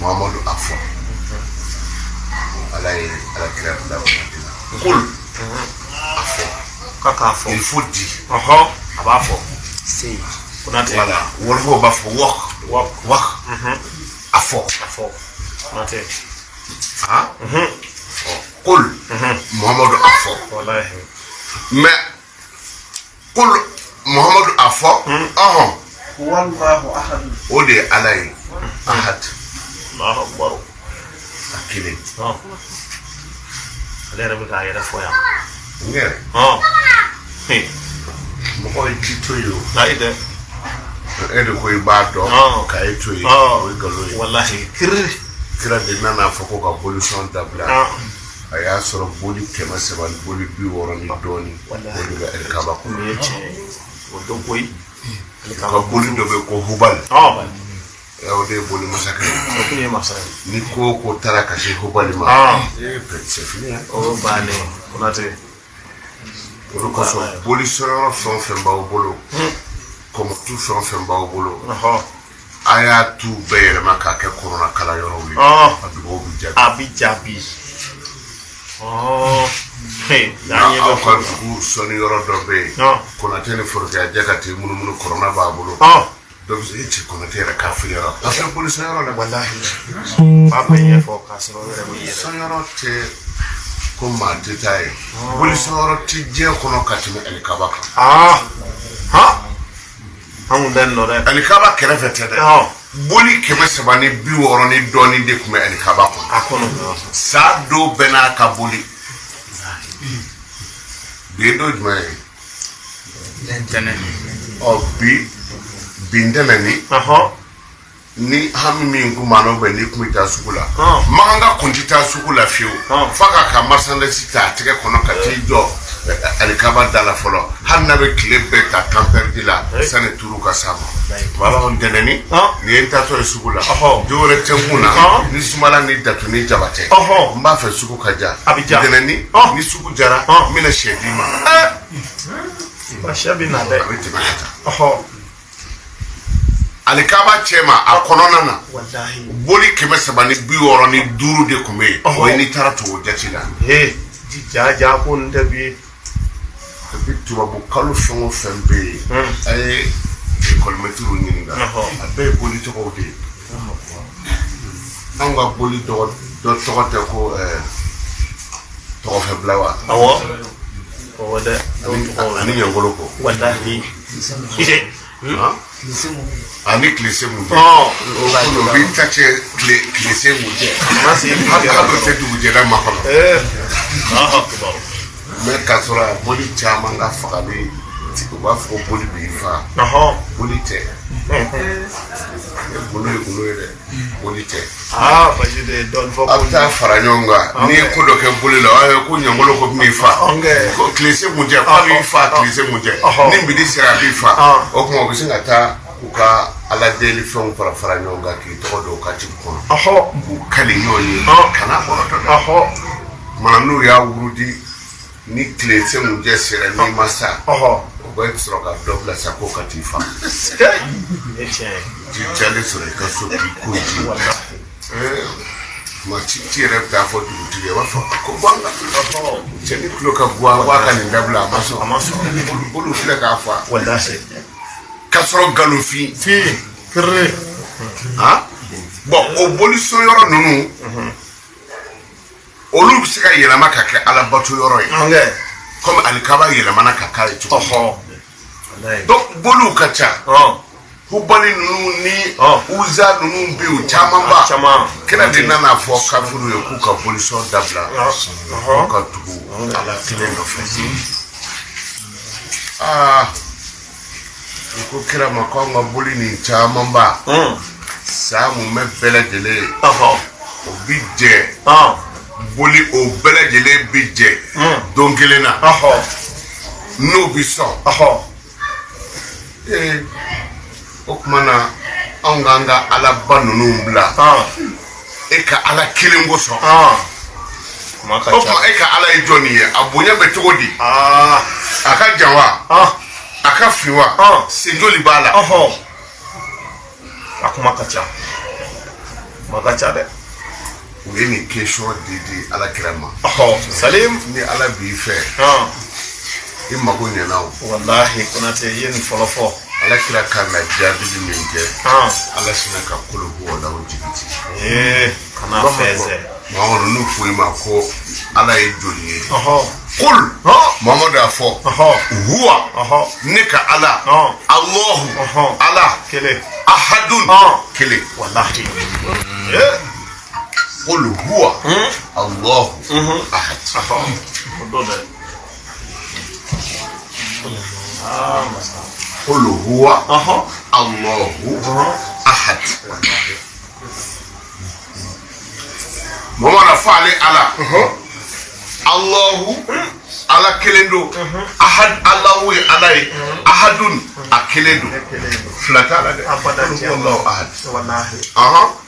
Muhamadu a fɔ. Ala ye Ala kira bila o la. Kul, a fɔ. K'a k'a fɔ. Il faut dire. Ɔhɔ, a b'a fɔ. Konatɛ. Voilà, wɔlɔfɔw b'a fɔ wax. Wax. Wax. A fɔ. A fɔ. Konatɛ. Ah. Kul, Muhamadu a fɔ. Walahi. Mais kul, Muhamadu a fɔ. Ɔhɔn. Wallahu ahad. O de ye Ala ye. Ahad. Allahu akbar. A kelen. Ɔn. Ale yɛrɛ bɛ k'a yɛrɛ fɔ yan. N yɛrɛ. Ɔn. He. Mɔgɔ ye ci to yen o. Ayi dɛ. E de ko i b'a dɔn. Ɔn. K'a ye to yen. Ɔn. O ye nkalon ye. Walahi. Kiri. Kira de nana fɔ ko ka bolisɔn dabila. Ɔn. A y'a sɔrɔ boli 300 ni boli 60 ni dɔɔni, o de bɛ Alikaba kɔnɔ. Nin ye tiɲɛ ye. O dɔn koyi. Ale Ka boli dɔ bɛ ko Hubali. Ɔn. O de ye boli masakɛ ye. O kun ye masa ye. Ni ko o ko taara ka se Hubali ma. Ɔn. Ee, c'est fini hein. O bannen. Konatɛ. O de kosɔn boli sɔrɔyɔrɔ fɛn o fɛn b'aw bolo, kɔmɔtu fɛn o fɛn b'aw bolo, Ɔhɔ. a y'a tu bɛɛ yɛlɛma k'a kɛ kɔnɔna kalan yɔrɔw ye. Ɔn. A dugawu bɛ jaabi. A bi jaabi. Ɔn. He. N'an ɲɛ Aw bɛ ka ko. dugu sɔnni yɔrɔ dɔ bɛ yen. Ɔn. Konatɛ ni Forokiyajɛ ka t'i munumunu, kɔrɔna b'a bolo. Ɔn. Dɔ bɛ se e cɛ Konatɛ yɛrɛ ka filiyɔrɔ. A filɛ boli sɔnyɔrɔ la. Walahi. B'a bɛɛ ɲɛfɔ k'a sɔrɔ o yɛrɛ bɛ yɛlɛ. Sɔnyɔrɔ tɛ ko maa tɛ taa yen. Boli sɔnyɔrɔ tɛ diɲɛ kɔnɔ ka tɛmɛ Alikaba kan. Aa. Han. An kun tɛ nin dɔn dɛ. Alikaba kɛrɛfɛ tɛ dɛ. Ɔn. Boli 360 ni dɔɔni de tun bɛ Alikaba kɔnɔ. A kɔnɔ. Saa don bɛɛ n'a ka boli. Bi ye don jumɛn ye? Ntɛnɛn. Ɔ, bi ntɛnɛn ni. Ɔhɔn. Ni hami min kun b'an n'o bɛ n'i kun bɛ taa sugu la. Ɔn. Makanka kun tɛ taa sugu la fiyewu. Ɔn. F'a k'a ka marchandise ta a tɛgɛ kɔnɔ ka t'i jɔ alikaba da la fɔlɔ, hali n'a bɛ tile bɛɛ ta temps perdu la, sani turu ka s'a ma. U b'a fɔ ntɛnɛni, Ɔn. nin ye n taatɔ ye sugu la. Ɔhɔ. Don wɛrɛ tɛ n kun na. Ɔn. Ni sumala ni datu ni jaba tɛ. Ɔhɔ. N b'a fɛ sugu ka ja. A bɛ ja. Ntɛnɛni, Ɔn. ni sugu jara, Ɔn. n bɛna sɛ d'i ma. Wa sɛ bɛ na dɛ. A bɛ tɛmɛ ka taa. Ɔhɔ. Alikaba cɛ ma a kɔnɔna na. Walahi. Boli 365 de tun bɛ yen. Ɔhɔ. O ye n'i taara tubabu jate la. Ee. Ji ja ja ko nin tɛ bi ye. Et puis tubabu kalo fɛn o fɛn bɛ yen, a ye ekɔlimɛtiriw ɲininka. Ɔhɔ. A bɛɛ ye boli tɔgɔw de ye. Anw ka boli dɔ tɔgɔ tɛ ko tɔgɔfɛbila wa? Awɔ. Awɔ dɛ. Dɔw tɔgɔ. Ani ɲangolo kɔ. Walahi. Han? Ani tilese mun cɛ. Ɔn. O b'i ta cɛ tilese mun cɛ. Ma se. Hali o tɛ dugujɛda makɔnɔ. Ee. Allahu akbar. Mais k'a sɔrɔ a boli caman ka fagali, u b'a fɔ ko boli b'i fa. Ɔhɔn. Boli tɛ. Golo ye golo ye dɛ, boli tɛ. Aa, Baji de ye dɔɔnin fɔ. A bɛ taa fara ɲɔgɔn kan, n'i ye ko dɔ kɛ boli la, a ye ko ɲangolo ko bɛn'i fa. Ɔnkɛ. Ko tilese mun cɛ, k'a b'i fa tilese mun cɛ. Ɔhɔ. Ni midi sera, a b'i fa. Ɔn. O tuma u bɛ sin ka taa u ka ala deli fɛnw fara fara ɲɔgɔn kan k'i tɔgɔ don u ka ci kɔnɔ. Ɔhɔ. K'u kali ɲɔgɔn ye. Ɔn. Kana kɔrɔtɔ dɛ. Ɔhɔ. Kumana n'u y'a wurudi ni tilese mun cɛ sera, n'i ma sa. Ɔhɔ. U bɛ sɔrɔ ka dɔ bila sa ko ka t'i fa. Nin ye tiɲɛ ye. Ji jalen sɔrɔ i ka so k'i ko ji. Walahi. Tuma ci ci yɛrɛ bɛ taa fɔ dugutigi ye, a b'a fɔ ko bɔ an ka Ɔhɔ. cɛ ni tulo ka guwan ko a ka nin dabila, a ma sɔn. A ma sɔn. Olu filɛ k'a fa. Walahi. K'a sɔrɔ nkalonfin. Fi. Kiri. Han, bon, o boliso yɔrɔ ninnu, olu bɛ se ka yɛlɛma ka kɛ alabato yɔrɔ ye. Ɔnkɛ. Komi alikaba yɛlɛmana ka k'a ye cogo min. Ɔhɔ. Walahi. Donc boliw ka ca. Ɔn. Hubali ninnu ni Ɔn. Uza ninnu bɛ yen, o caman ba. Caman. Kira de nana fɔ kafiriw ye k'u ka bolisɔn dabila. Ɔhɔ. K'u ka tugu Ala kelen nɔfɛ. Aa, u ko kira ma ko an ka boli nin caman ba. Saa mun bɛ bɛɛ lajɛlen ye. Ɔhɔ. O bi jɛ. Ɔn. Boli o bɛɛ lajɛlen bi jɛ. Don kelen na. Ɔhɔ. N'o bi sɔn. Ɔhɔ. Ee, o tuma na anw k'an ka alaba ninnu bila. Ɔn. E ka Ala kelen kosɔn. Ɔn. Kuma ka O ca. tuma e ka Ala ye jɔnni ye? A bonya bɛ cogo di? Aa. A ka jan wa? Ɔn. A ka fin wa? Ɔn. Sen joli b'a la? Ɔhɔ. A kuma ka ca. Kuma ka ca dɛ. U ye nin question di ala kira ma. Ɔhɔ, Salim. Ni ala b'i fɛ, i mago ɲɛna o. Walahi Konate, i ye nin fɔlɔ fɔ. Ala kira kan ka jaabili min kɛ, ala sinna ka kolo huwalahu jigi ten. Ee, kana fɛnsɛ. Mamadu, n'u fo i ma ko ala ye joli ye? Ɔhɔ. Kul, Mamadu y'a fɔ, huwa, ne ka ala, Allahu, ala, kelen, ahadun, kelen. Walahi. Ee. Kul huwa Allahu ahad. O don dɛ. Aa masa. Kul huwa Allahu ahad. Mamadu a fɔ ale ala, Allahu, ala kelen don, ahad, Allahu ye ala ye, ahadun, a kelen don, fila t'a la dɛ. Abada. Kul huwa Allahu ahad. Wallahi. Ahan.